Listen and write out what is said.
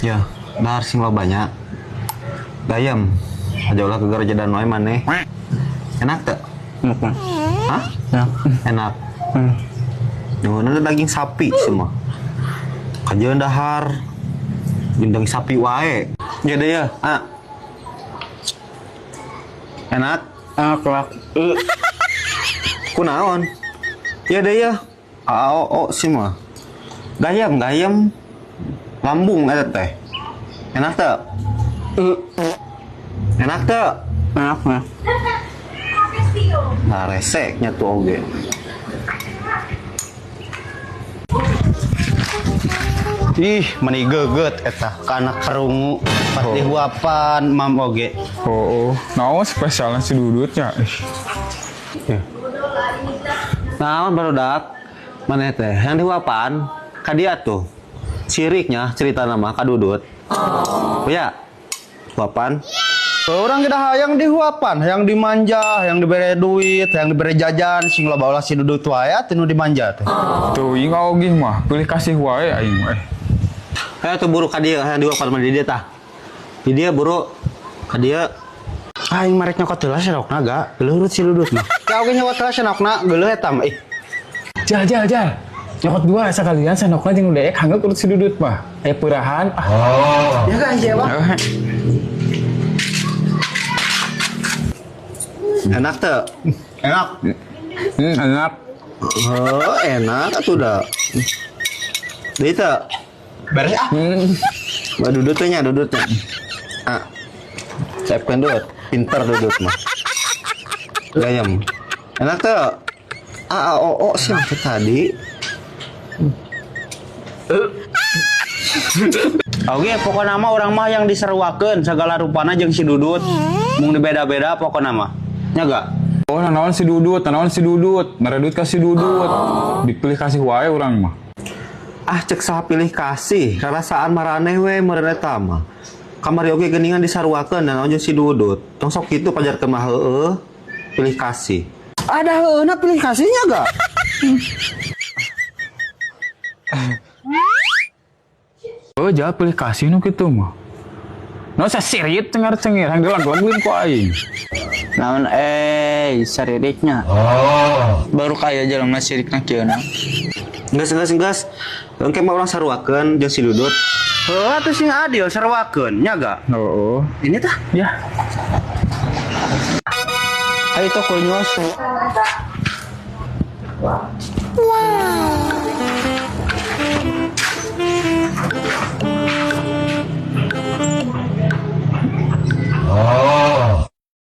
Ya, dahar sing loba nya. Gayam. Aja ulah kegerejedan wae maneh. Enak teu? Enak mah. Hah? Enak. Enak. Nyuhun ada daging sapi semua. Kajeun dahar. Jeung daging sapi wae. Ya deh ya. Ah. Enak. Enak lah. Kunaon? Ya deh ya. A O O sih mah. Gayam, gayam. Lambung eta teh. Enak teu? Enak teu? Enak mah. Nah, reseknya tuh oge. Ih, meni geget eta ka anak kerungu pas dihuapan mam oge. Oh, oh. Naon spesialnya si Dudutnya? Ih. Naon barudak? Maneh teh yang dihuapan ka dia tuh. Ciriknya cerita nama ka Dudut. Oh. Ya. Huapan. Orang kita hayang dihuapan, hayang dimanja, hayang dibere duit, hayang dibere jajan, sing loba ulah si Dudut wae atuh nu dimanja teh. Tuh, aing oge mah pilih kasih wae aing mah. Ayo tuh buru ka dia hayang dihuapan mah di dia tah. Di dia buru ka dia. Aing marek nyokot heula sendokna ga, geuleuh urut si Dudut mah. Ka oge nyokot heula sendokna, geuleuh eta mah. Ih, Jal, jal, jal. Nyokot dua sekalian sendokna jeung udah hanggeuk urut si Dudut mah. Aya peurahan. Ah. Ya kan siapa? Enak teu? Enak. Enak. Oh, enak atuh da. Deui teu? Beres ah. Mbak Dudut teh nya, Dudut nya. Ah. Siapkan Dudut, pinter Dudut mah. Gayam. Enak teu? A A O O sih yang tadi. Oke, pokokna mah urang mah yang diseruakeun segala rupana jeung si Dudut. Mung dibeda-beda pokokna mah. Nya ga? Oh, naon si Dudut, naon si Dudut, mere duit ka si Dudut. Dipilih kasih wae urang mah. Ah, cek saha pilih kasih, rarasaan maraneh we meureun eta mah. Kamari oge geuningan disaruakeun dan naon jeung si Dudut. Tong sok kitu pajarkeun mah heueuh. Pilih kasih. Ada heueuhna pilih kasihnya ga? Oh, jawab pilih kasih nu kitu mah. Naon sasirit cengar-cengir hayang dilag-laguin ku aing. Naon saririknya. Baru kaya jelema sirikna kieu na. Geus geus geus. Engke mah urang saruakeun jeung si Dudut. Heuh atuh sing adil saruakeun nya ga? Oh, oh. Ini tah. Ya. Ayo tuh kunyos. Wow.